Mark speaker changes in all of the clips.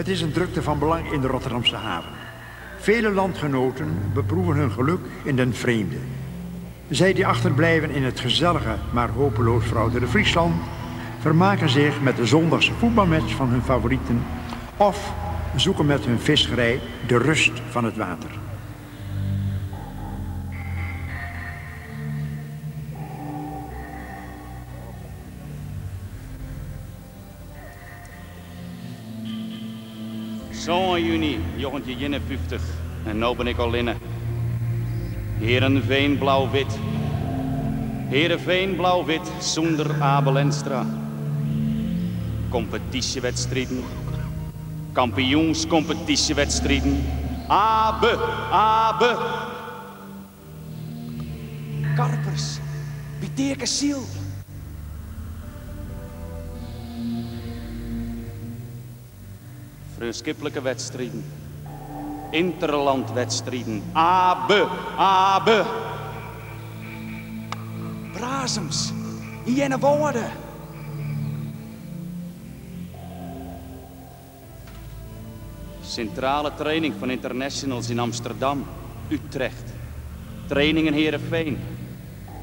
Speaker 1: Het is een drukte van belang in de Rotterdamse haven. Vele landgenoten beproeven hun geluk in den vreemde. Zij die achterblijven in het gezellige, maar hopeloos verouderde Friesland, vermaken zich met de zondagse voetbalmatch van hun favorieten of zoeken met hun visgerij de rust van het water.
Speaker 2: Sân juny 1951 en no bin ik allinne. Heerenveen blau-wit. Heerenveen blau-wit sûnder Abe Lenstra. Kompetysjewedstriden. Kampioenskompetysjewedstriden. Abe, Abe. Karpers by Teakesyl. Freonskiplike wedstriden. Ynterlandwedstriden. Abe, Abe. Brazems yn Earnewâlde. Sintrale training fan internationals yn Amsterdam, Utrecht. Training yn Heerenveen.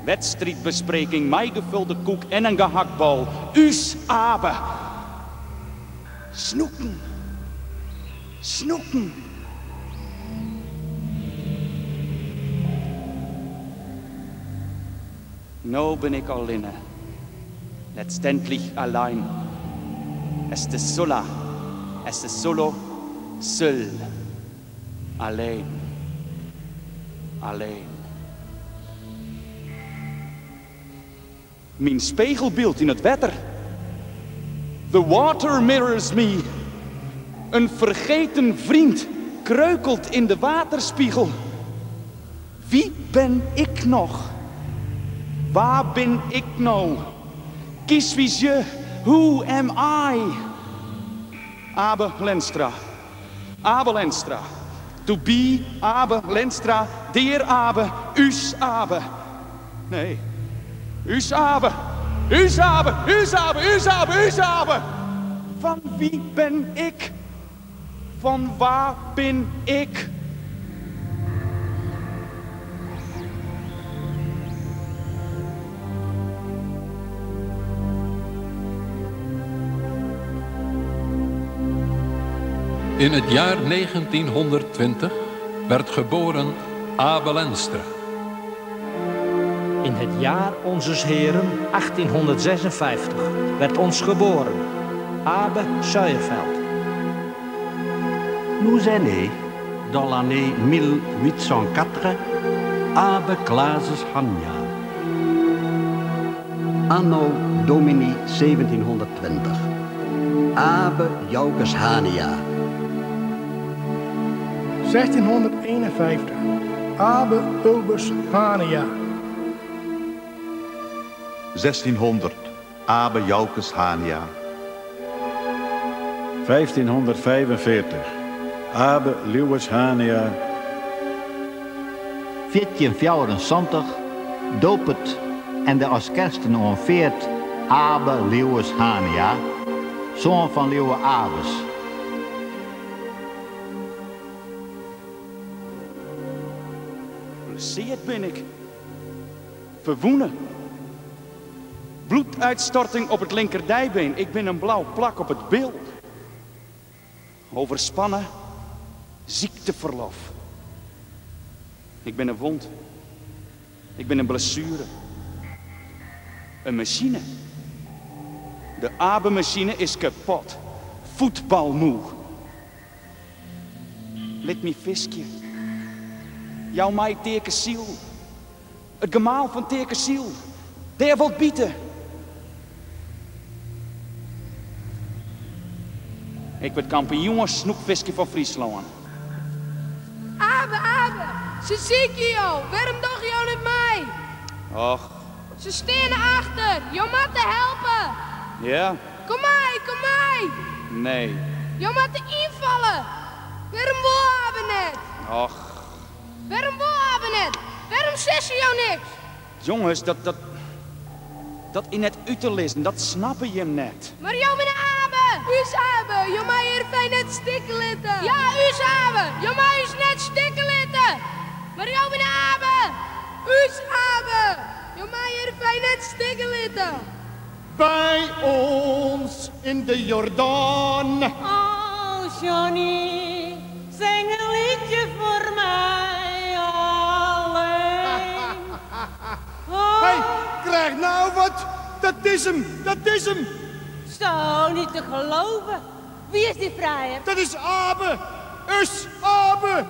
Speaker 2: Wedstriidbespreking mei gevulde koek en in gehaktbal. Us Abe! Snoeken! Snoeken! No bin ik allinne. Letztendlich allein. Es is sola. Es is solo. Seul. Alleen. Alleen. Myn spegelbyld yn it wetter. The water mirrors me. Een vergeten vriend kreukelt in de waterspiegel. Wie ben ik noch? Wa bin ik no? Qui suis je? Who am I? Abe Lenstra. Abe Lenstra. To be Abe Lenstra, dear Abe, ús Abe. Nee, ús Abe, ús Abe, ús Abe, ús Abe, ús Abe. Fan wie bin ik? Fan wa bin ik?
Speaker 3: In het jaar 1920 werd geboren Abe Lenstra.
Speaker 4: In het jaar onzes Heren 1856 werd ons geboren Abe Suierveld.
Speaker 5: Nous est né, dans l'année 1804, Abe Klazes Hania.
Speaker 6: Anno Domini 1720. Abe Joukes Hania.
Speaker 7: 1651. Abe Ulbes Hania.
Speaker 8: 1600. Abe Joukes Hania.
Speaker 9: 1545. Abe Lieuwes Hania.
Speaker 10: 1474 dopet en de as kersten oanfeard Abe Lieuwes Hania. soan fan Liuwe Abes.
Speaker 2: Blesseard bin ik. Ferwûne. Bloeduitstorting op it linkerdijbeen. Ik bin in blau plak op it bil. Overspannen. Ziekteverlof. Ik bin in wond. Ik bin in blessuere. In masine. De Abe-masine is kapot. Fuotbalmoe. Lit my fiskje. Jou my Teakesyl. It gemaal fan Teakesyl. Dêr wol 't bite. Ik wurd kampioen snoekfiskje fan Fryslân.
Speaker 11: Abe, Abe, se sykje jo, wêrom dogge jo net mei?
Speaker 2: Och.
Speaker 11: Se steane achter, jo moatte helpe!
Speaker 2: Ja.
Speaker 11: Kom mei, kom mei!
Speaker 2: Nee.
Speaker 11: Jo moatte ynfalle! Wêrom wol Abe net?
Speaker 2: Och.
Speaker 11: Wêrom wol Abe net? Wêrom sizze jo niks?
Speaker 2: Jonges, dat, dat, dat is net út te lizzen, dat snappe jim net.
Speaker 11: Mar jo binne Abe! Us Abe, jo meie Heerenveen net stikke litte! Ja, ús Abe, jo meie ús net stikke litte! Mar jo binne Abe! Us Abe, jo meie Heerenveen net stikke litte!
Speaker 12: By ons in de Jordaan.
Speaker 13: Oh Johnny, zing een liedje voor mij alleen. Oh.
Speaker 12: Hey, krijg nou wat! Dat is 'm, dat is 'm!
Speaker 13: Zo, niet te geloven. Wie is die vrijer?
Speaker 12: Dat is Abe! Us Abe!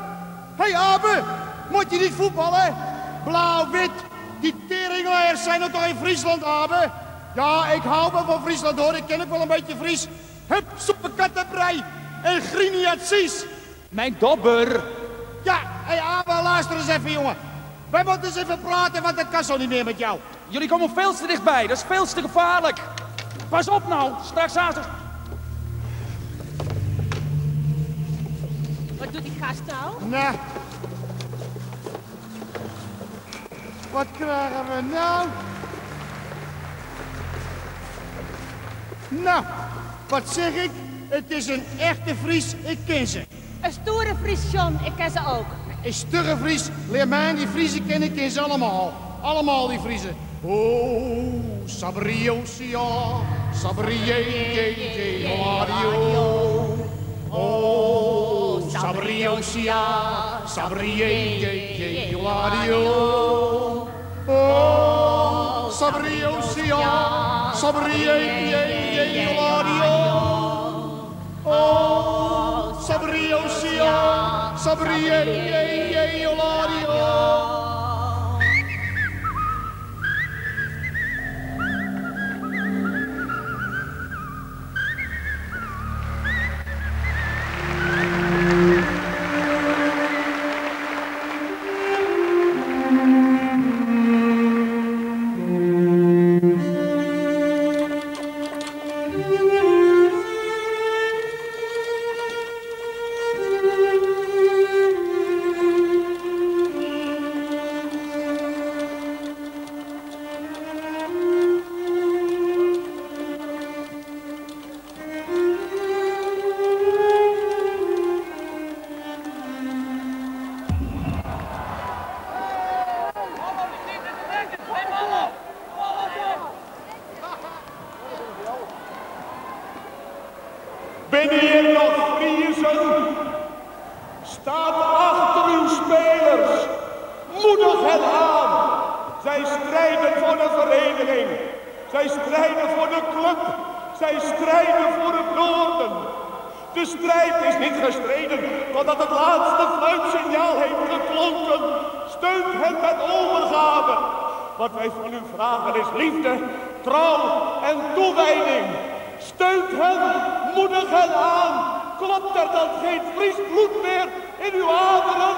Speaker 12: Hey Abe, moet je niet voetballen? Blauw-wit, die teringleiers zijn er toch in Friesland, Abe? Ja, ik hou wel van Friesland hoor, ik ken ook wel een beetje Fries. Hup, soepekattenbrei en griniatsies.
Speaker 2: Mijn dobber!
Speaker 12: Ja, hey Abe, luister eens even jongen. Wij moeten eens even praten, want dat kan zo niet meer met jou.
Speaker 2: Jullie komen veel te dichtbij, dat is veel te gevaarlijk. Pas op nou, straks aan.
Speaker 13: Wat doet die gast nou?
Speaker 12: Nou. Wat krijgen we nou? Nou, wat zeg ik? Het is een echte Fries, ik ken ze.
Speaker 13: Een stoere Fries, John, ik ken ze ook.
Speaker 12: Een stugge Fries, leer mij die Friesen kennen, ik ken ze allemaal. Allemaal die Friesen. Oh, Sabriosia, Sabriye, Radio. Oh, Sabriosia, Sabriye, Radio. Oh, Sabriosia, Sabriye, Radio. Oh, Sabriosia, Sabriye, Radio.
Speaker 14: Binne hjir noch Friezen? Staat achter uw spelers. Moedig hen aan. Zij strijden voor de vereniging. Zij strijden voor de club. Zij strijden voor het noorden. De strijd is niet gestreden totdat het laatste fluitsignaal heeft geklonken. Steunt hen met overgave. Wat wij van u vragen is liefde, trouw en toewijding. Steunt hen, moedig hen aan. Klopt er dan geen Fries bloed meer in uw aderen?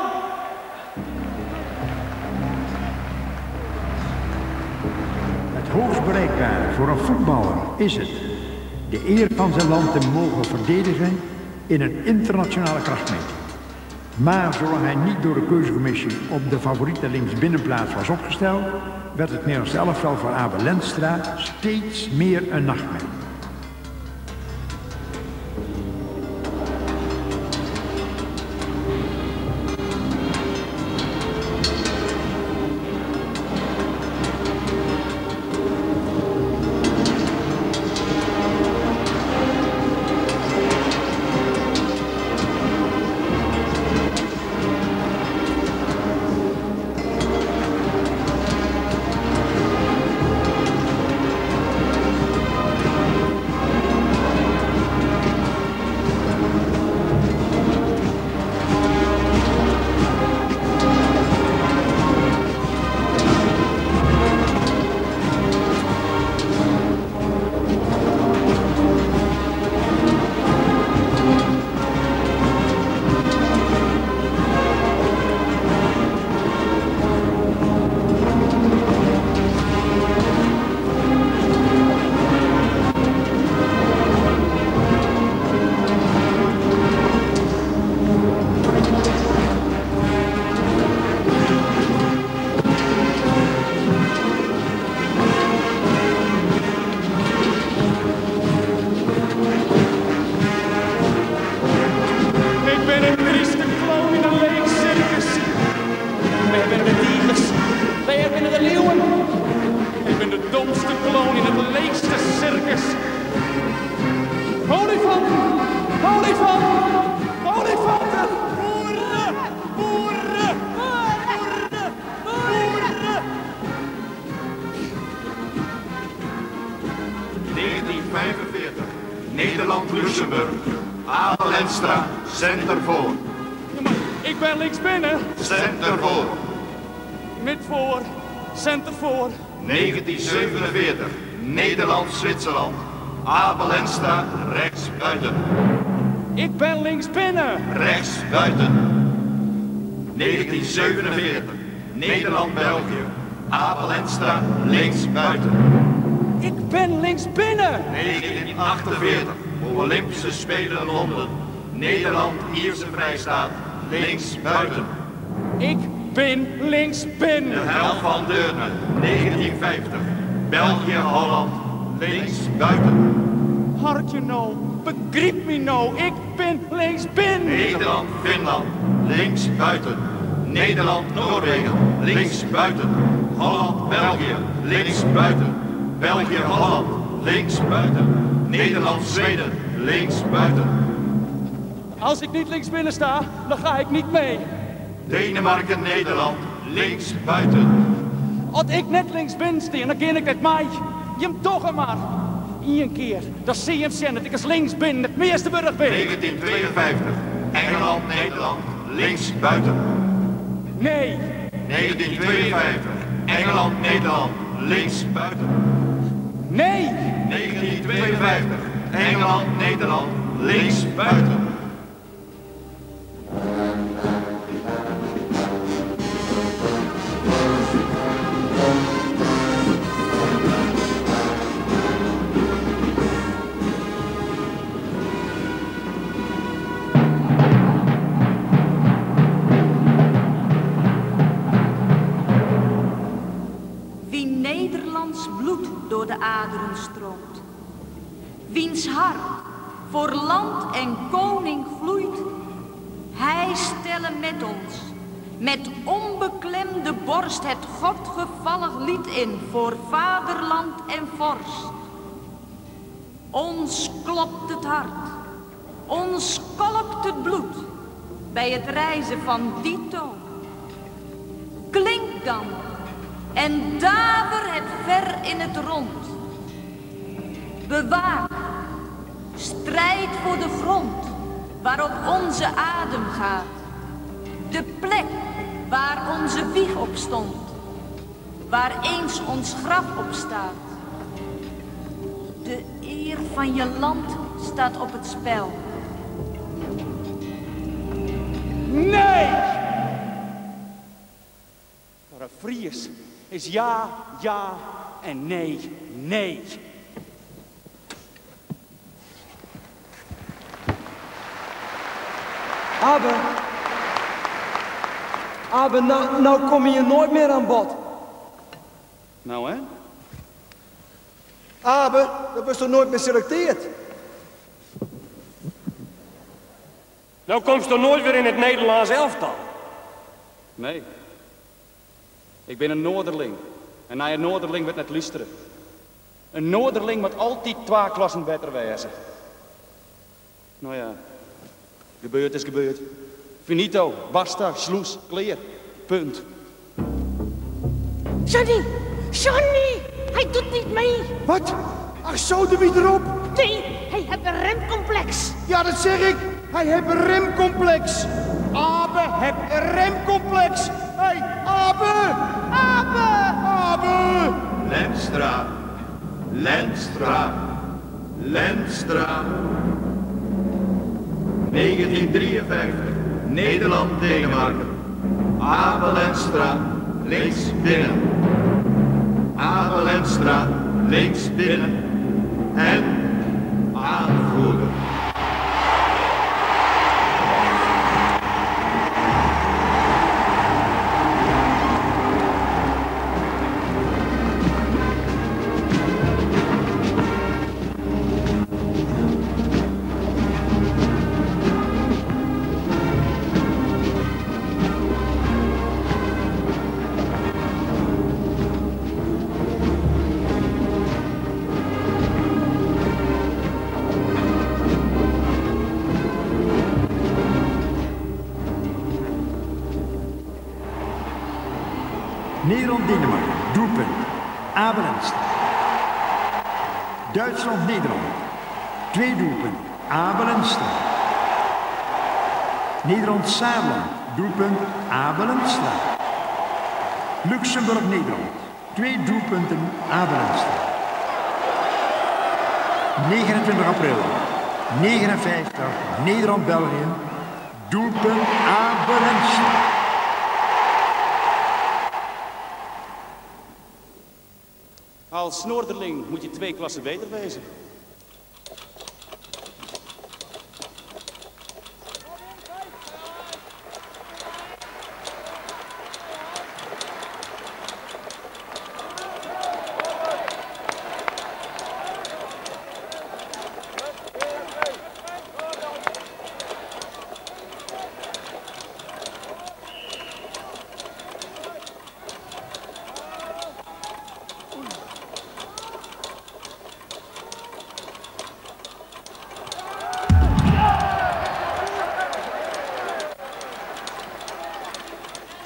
Speaker 1: Het hoogst bereikbare voor een voetballer is het de eer van zijn land te mogen verdedigen in een internationale krachtmeting. Maar zolang hij niet door de keuzecommissie op de favoriete linksbinnenplaats was opgesteld, werd het Nederlands elftal voor Abe Lenstra steeds meer een nachtmerrie.
Speaker 8: Nederland-Luxemburg. Abe Lenstra, center voor.
Speaker 2: Ja, maar ik ben links binnen.
Speaker 8: Center voor.
Speaker 2: Mid voor, center voor.
Speaker 8: 1947. Nederland-Zwitserland. Abe Lenstra, rechts buiten.
Speaker 2: Ik ben links binnen.
Speaker 8: Rechts buiten. 1947. Nederland-België. Abe Lenstra, links buiten.
Speaker 2: Ik ben links binnen.
Speaker 8: 1948. Olympische Spelen Londen. Nederland, Ierse Vrijstaat, links buiten.
Speaker 2: Ik ben links binnen.
Speaker 8: De hel van Deurne, 1950. België, Holland, links buiten.
Speaker 2: Hartje nou, begrijp me nou, ik ben links binnen.
Speaker 8: Nederland, Finland, links buiten. Nederland, Noorwegen, links buiten. Holland, België, links buiten. België, Holland, links buiten. Nederland, Zweden, links buiten.
Speaker 2: Als ik niet links binnen sta, dan ga ik niet mee.
Speaker 8: Denemarken, Nederland, links buiten.
Speaker 2: Als ik net links binnen sta, dan ken ik het mij. Je hem toch maar. Eén keer, dan zie je hem zien dat ik als links binnen het meeste burg ben.
Speaker 8: 1952, Engeland, Nederland, links buiten.
Speaker 2: Nee.
Speaker 8: 1952, Engeland, Nederland, links buiten.
Speaker 2: Nee.
Speaker 8: 1952, Engeland, Nederland, links buiten.
Speaker 15: Wie Nederlands bloed door de aderen stroomt, wiens hart voor land en koning gloeit, hij stelle met ons, met onbeklemde borst het Godgevallig lied in voor vaderland en vorst. Ons klopt het hart, ons kolkt het bloed bij het reizen van die toon. Klink dan en daver het ver in het rond. Bewaak, strijd voor de grond waarop onze adem gaat. De plek waar onze wieg op stond, waar eens ons graf op staat. De eer van je land staat op het spel.
Speaker 2: Nee! Voor een Fries is ja, ja en nee, nee.
Speaker 16: Abe. Abe, nou kom je nooit meer aan bod.
Speaker 2: Nou hè?
Speaker 12: Abe, dat was toch nooit meer selecteerd?
Speaker 17: Nou komst er nooit weer in het Nederlands elftal.
Speaker 2: Nee. Ik ben een Noorderling. En naar een Noorderling wordt net luisteren. Een Noorderling moet altijd twee klassen beter wezen. Nou ja, gebeurd is gebeurd. Finito, basta, sloes, kleer. Punt.
Speaker 13: Johnny! Johnny! Hij doet niet mee!
Speaker 12: Wat? Ach, zo de wie erop?
Speaker 13: Nee, hij heeft een remcomplex.
Speaker 12: Ja, dat zeg ik. Hij heeft een remcomplex. Abe heeft een remcomplex. Hey, Abe!
Speaker 13: Abe!
Speaker 12: Abe!
Speaker 8: Lenstra, Lenstra, Lenstra. 1953, Nederland-Denemarken. Abe Lenstra, links binnen. Abe Lenstra, links binnen. En aanvoerder.
Speaker 1: Nederland-Denemarken, doelpunt. Abe Lenstra. Duitsland-Nederland. Twee doelpunten, Abe Lenstra. Nederland-Saarland, doelpunt Abe Lenstra. Luxemburg-Nederland, twee doelpunten Abe Lenstra. 29 april 59, Nederland-België, doelpunt Abe Lenstra.
Speaker 2: Als Noorderling moet je twee klassen beter wezen.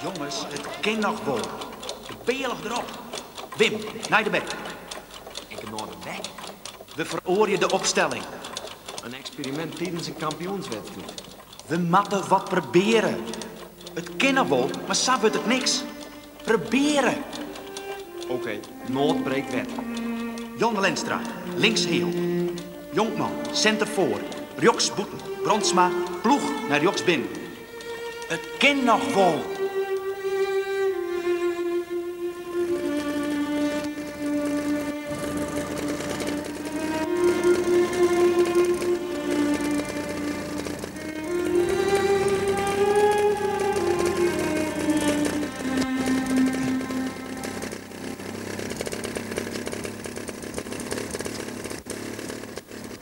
Speaker 18: Jongens, it kin noch wol. De bealch derop. Wim, nei de bek.
Speaker 19: Ik nei de bek?
Speaker 18: We feroarje de opstelling.
Speaker 19: In eksperimint tidens in kampioenswedstriid.
Speaker 18: We moatte wat probearje. It kin noch wol, mar sa wurdt it niks. Probearje.
Speaker 19: Oké, noad breekt wet.
Speaker 18: Jan Lenstra, links heal. Jonkman, center foar. Rjochts bûten. Brandsma, Ploeg nei rjochts binnen. It kin noch wol.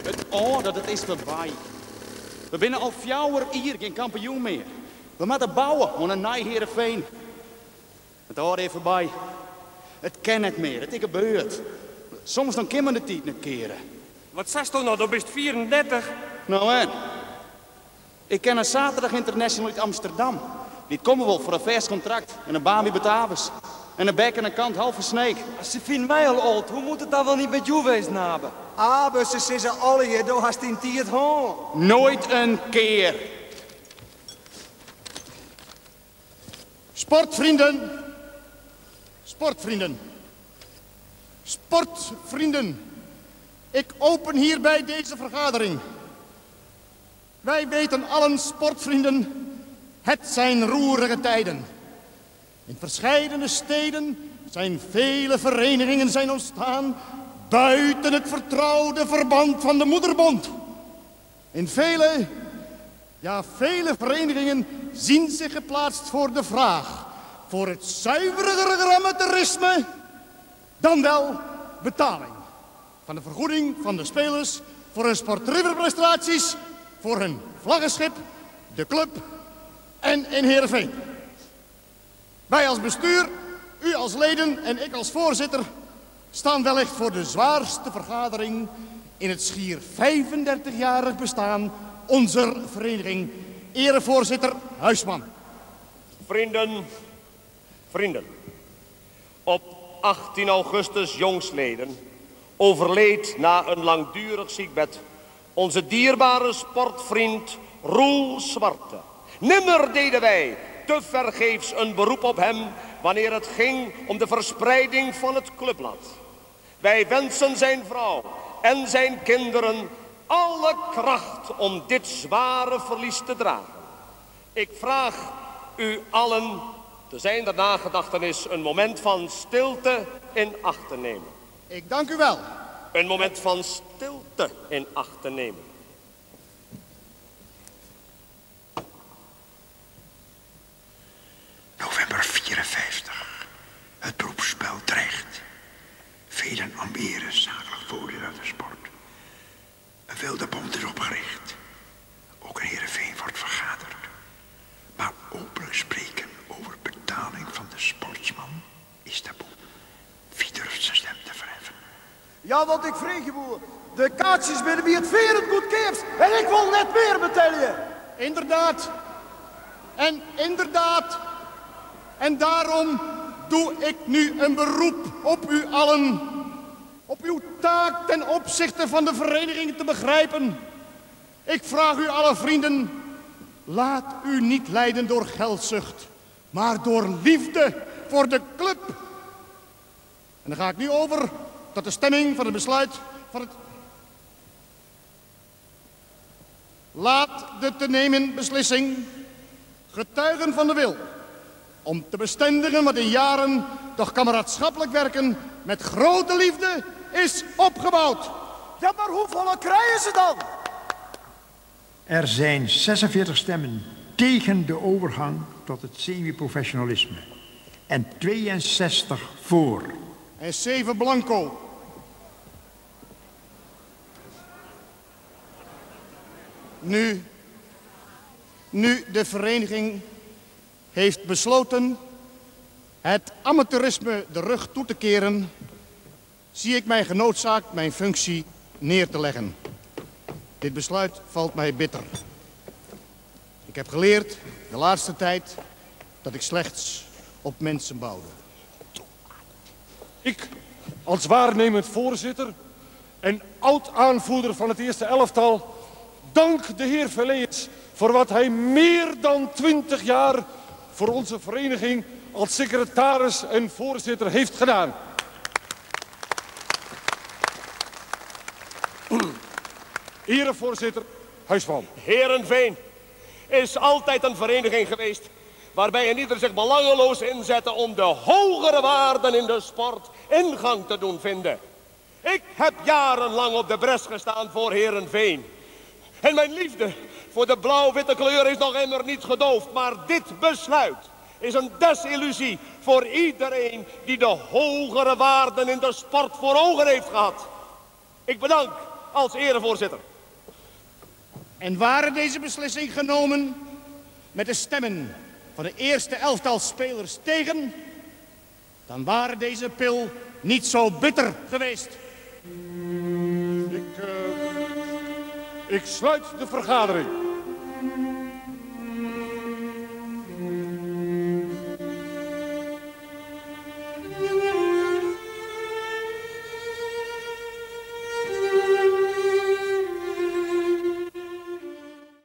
Speaker 2: It âlde, dat is foarby. We binne al fjouwer jier gjin kampioen mear. We moatte bouwe oan in nij Heerenveen. It âlde is foarby. It kin net mear, it is gebeurd. Soms dan kin men de tiid net keare.
Speaker 17: Wat seisto no, do bist 34.
Speaker 2: No en? Ik ken in zaterdag international út Amsterdam. Dy't komme wol foar in fêst kontrakt en in baan by Batavus. En in bek en in kant half fan Sneek.
Speaker 16: Se fine my al âld, hoe moat it dan wol net mei jo wêze, Abe? Abe, se sizze allegear, do hast dyn tiid hân.
Speaker 2: Noait in kear.
Speaker 12: Sportvrienden, sportvrienden, sportvrienden. Ik open hierbij deze vergadering. Wij weten allen, sportvrienden, het zijn roerige tijden. In verscheidene steden zijn vele verenigingen zijn ontstaan buiten het vertrouwde verband van de moederbond. In vele, ja vele verenigingen zien zich geplaatst voor de vraag voor het zuivere amateurisme dan wel betaling van de vergoeding van de spelers voor hun sportieve prestaties, voor hun vlaggenschip, de club en in Heerenveen. Wij als bestuur, u als leden en ik als voorzitter staan wellicht voor de zwaarste vergadering in het schier 35-jarig bestaan onzer vereniging. Erevoorzitter Huisman.
Speaker 17: Vrienden, vrienden. Op 18 augustus jongsleden overleed na een langdurig ziekbed onze dierbare sportvriend Roel Zwarte. Nimmer deden wij tevergeefs een beroep op hem wanneer het ging om de verspreiding van het clubblad. Wij wensen zijn vrouw en zijn kinderen alle kracht om dit zware verlies te dragen. Ik vraag u allen te zijner nagedachtenis een moment van stilte in acht te nemen.
Speaker 12: Ik dank u wel.
Speaker 17: Een moment van stilte in acht te nemen.
Speaker 1: November 54. Het beroepsspel dreigt. Velen ambiëren zakelijk voordeel uit de sport. Een wilde bond is opgericht. Ook in Heerenveen wordt vergaderd. Maar openlijk spreken over betaling van de sportsman is taboe. Wie durft zijn stem te verheffen?
Speaker 20: Ja, want ik vreeg je boer. De kaartjes binnen wie het veer het goedkeerst. En ik wil net meer betalen.
Speaker 12: Inderdaad. En inderdaad. En daarom doe ik nu een beroep op u allen. Op uw taak ten opzichte van de vereniging te begrijpen. Ik vraag u alle vrienden, laat u niet leiden door geldzucht, maar door liefde voor de club. En dan ga ik nu over tot de stemming van het besluit van het... Laat de te nemen beslissing getuigen van de wil om te bestendigen wat in jaren toch kameraadschappelijk werken met grote liefde is opgebouwd.
Speaker 20: Ja, maar hoeveel krijgen ze dan?
Speaker 1: Er zijn 46 stemmen tegen de overgang tot het semi-professionalisme en 62 voor.
Speaker 12: En 7 blanco. Nu, nu de vereniging heeft besloten het amateurisme de rug toe te keren, zie ik mij genoodzaakt mijn functie neer te leggen. Dit besluit valt mij bitter. Ik heb geleerd de laatste tijd dat ik slechts op mensen bouwde.
Speaker 14: Ik, als waarnemend voorzitter en oud-aanvoerder van het eerste elftal, dank de heer Velleers voor wat hij meer dan 20 jaar voor onze vereniging als secretaris en voorzitter heeft gedaan. Erevoorzitter Huisman.
Speaker 17: Heerenveen is altijd een vereniging geweest waarbij een ieder zich belangeloos inzette om de hogere waarden in de sport ingang te doen vinden. Ik heb jarenlang op de bres gestaan voor Heerenveen. En mijn liefde voor de blauw-witte kleur is nog immer niet gedoofd. Maar dit besluit is een desillusie voor iedereen die de hogere waarden in de sport voor ogen heeft gehad. Ik bedank als erevoorzitter.
Speaker 12: En waren deze beslissing genomen met de stemmen van de eerste elftal spelers tegen, dan waren deze pil niet zo bitter geweest.
Speaker 14: Ik, ik sluit de vergadering.